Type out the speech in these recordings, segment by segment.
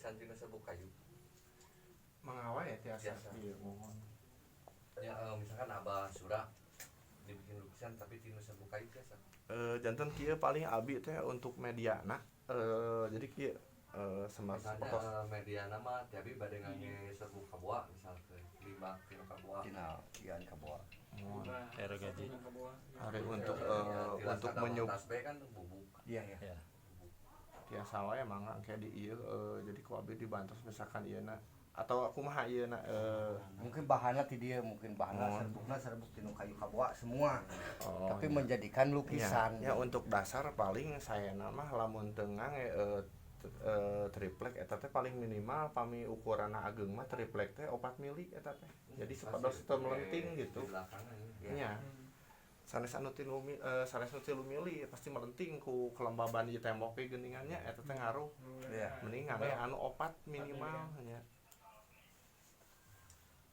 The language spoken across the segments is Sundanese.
Lukisan tina serbuk kayu? Mangga wae, tiasa. Tiasa. Iya, muhun. Ya, misalkan Abah Sura dibikin lukisan tapi tina serbuk kayu, biasa? Janten kieu, paling abi teh untuk media nah, jadi kieu, Misalnya fotos. Media nama ti abi bade ngangge serbuk kaboa, misalkan lima kilo kaboa. Tina ian kaboa. Muhun. Era gaji. Ari untuk Ya, untuk menyub tas B kan bubuk. Iya. Ya. Tiasa wae, mangga kayak di ieu, jadi ku abi dibantos misalkan ieu na atau kumaha ieu na. Mungkin bahannya ti dieu, mungkin bahannya Oh. serbukna serbuk tina kayu kaboa semua. Oh, tapi iya. menjadikan lukisan. Ya, untuk dasar paling saya nama lamun teu ngangge triplek eta teh paling minimal pami ukuran ageng mah triplek teh 4 mili eta teh. Jadi supados teu melenting gitu. Di belakangnya ya. Nya. Sanes anu sanes nu 3 mili pasti melenting ku kelembaban di tembok ge geuningannya, eta teh ngaruh. Iya. Mending ngangge anu 4 minimal nya.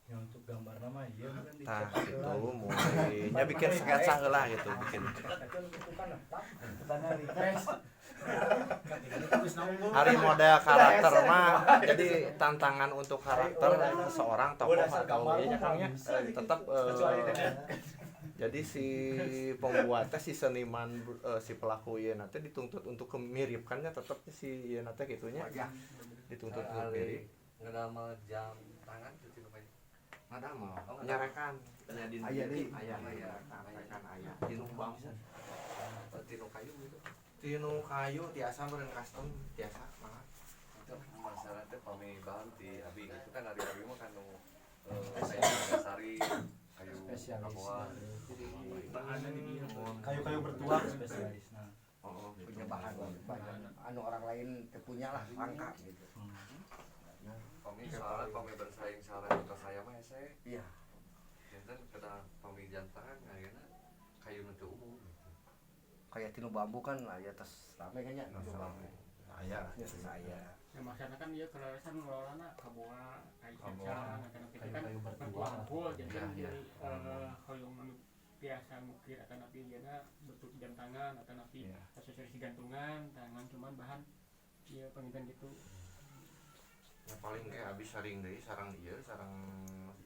Ya, untuk gambar nama iya kan Tah dicetak gitu, heula. Mulai nya bikin sketsa heula gitu, bikin. Petana request. Hari model karakter mah jadi tantangan untuk karakter seseorang, tokoh atau iya Kang nya, tetap jadi si pembuatnya, si seniman, si pelaku ieu nanti dituntut untuk kemiripkannya tetap si ieu nanti gitunya. Wajah. Dituntut untuk Ari mirip. Ngedamel jam tangan itu tina kayu? Ngadamel. Oh, ngadamel. Nyarekan nya di Aya di. Aya. Aya. Rekan aya tinu bambu. Oh, tina kayu gitu? Tinu kayu tiasa meureun, custom tiasa, mangga. Itu masalah teh pami bahan ti abi gitu kan, ari abi mah kan nu kayu sari, kayu Spesialis. Kaboa. Bahannya di dia. Kayu-kayu bertuang spesialis nah. Oh, gitu. Punya bahan bahan anu orang lain teu punya lah, langka gitu. Pami soalnya pami bersaing sareng ke saya mah hese. Janten kedah pami jam tangan ngagena kayu nu teu umum gitu. Kayak tinu bambu kan lah ya, tos rame kan ya tinu bambu. Aya lah. Ya, saya. Ya, maksudnya kan dia kelarasan ngelolana kaboa, kayu Kaboa. cacang atau itu kan Kayu-kayu bertuang. bertuang full, jadi Iya, kan iya. jadi hoyong anu biasa ngukir atau napi jana bentuk jam tangan atau napi aksesoris gantungan tangan, cuman bahan iya penginten gitu. Ya, paling kayak habis saring deui sarang ieu, sarang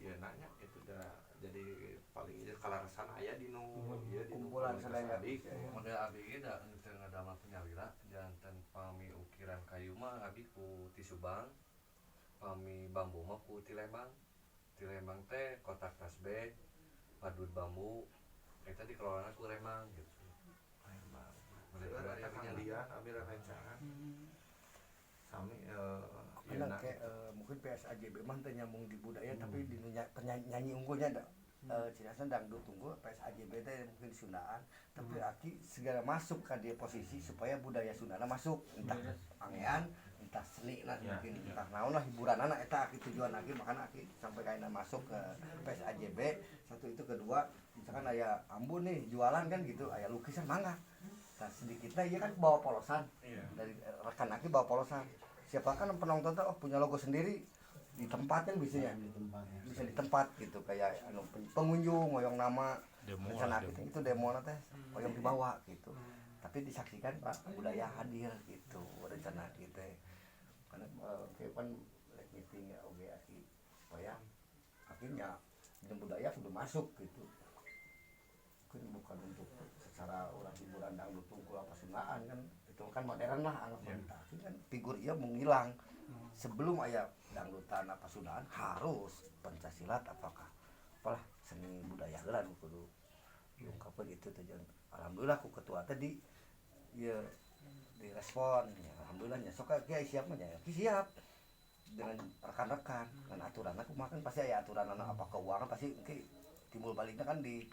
ieu nanya itu dah, jadi paling ieu kalaresan aya di nu ieu di nu Kumpulan komunitas sadaya. abdi kayak. Model abi ge da teu ngadamel penyalira, janten pami ukiran kayu mah abi ku ti Subang, pami bambu mah ku ti Lembang. Ti Lembang teh kotak tasbih, padut bambu eta dikelolana ku Lembang gitu. Lembang. Model Seueur pribadi eta abi Kang nya. Dian, abi rencangan sami ieu Karena na. kayak mungkin PSAJB mah teu nyambung di budaya, tapi di penyanyi nyanyi unggulnya da ciri khasnya dangdut unggul PSAJB teh mungkin di Sundaan, tapi aki segala masuk ke dia posisi supaya budaya Sundana masuk, entah pangean, entah seni lah, mungkin entah naon lah, hiburan anak eta aki tujuan aki, makanya aki sampai kayaknya masuk ke PSAJB. Satu itu, kedua misalkan aya Ambon nih jualan kan gitu, aya lukisan, mangga. Nah, sedikitnya iya kan bawa polosan. Dari rekan aki bawa polosan, siapa kan penonton tuh, oh, punya logo sendiri di tempat kan bisa ya. Di tempatnya. Bisa di tempat gitu, kayak anu pengunjung hoyong nama Demo rencana lah, aki demo. teh itu demo teh hoyong dibawa gitu, tapi disaksikan Pak budaya hadir gitu rencana kita, karena kayak kan like meeting ya, oke aki supaya akhirnya dan budaya sudah masuk gitu, mungkin bukan untuk secara orang hiburan dangdut tungkul apa Sundaan kan, itu kan modern lah anggap yeah. Tapi kan figur ia menghilang sebelum aya dangdutan apa Sundaan, harus pencak silat apakah apalah seni budaya heula nu kudu diungkapkeun itu tujuan. Alhamdulillah ku ketua tadi ya direspon ya, alhamdulillah ya, sok kiai siap mah ya, ki siap dengan rekan-rekan dengan aturan aku makan pasti aya aturan anak apa keuangan pasti ki timbul baliknya kan di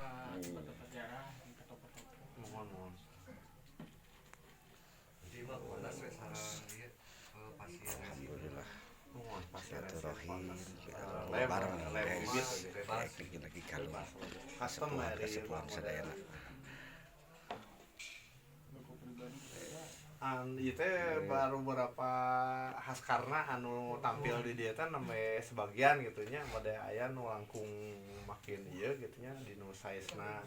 Masuk ke tempat sejarah, ke toko-toko. Muhun, muhun. Jadi mah panas we sareng ieu pasien. Alhamdulillah. Muhun, pasien. Silaturahim kita Lem, bareng nih lem guys. bibit. Bebas. Kayak lagi kalau Custom kesepuhan dari kesepuhan sadayana. Logo pribadi juga. An ieu teh baru beberapa Haskarna anu tampil di dieu teh nembe sebagian gitu nya, mode aya nu langkung makin ieu gitu nya di nu size na.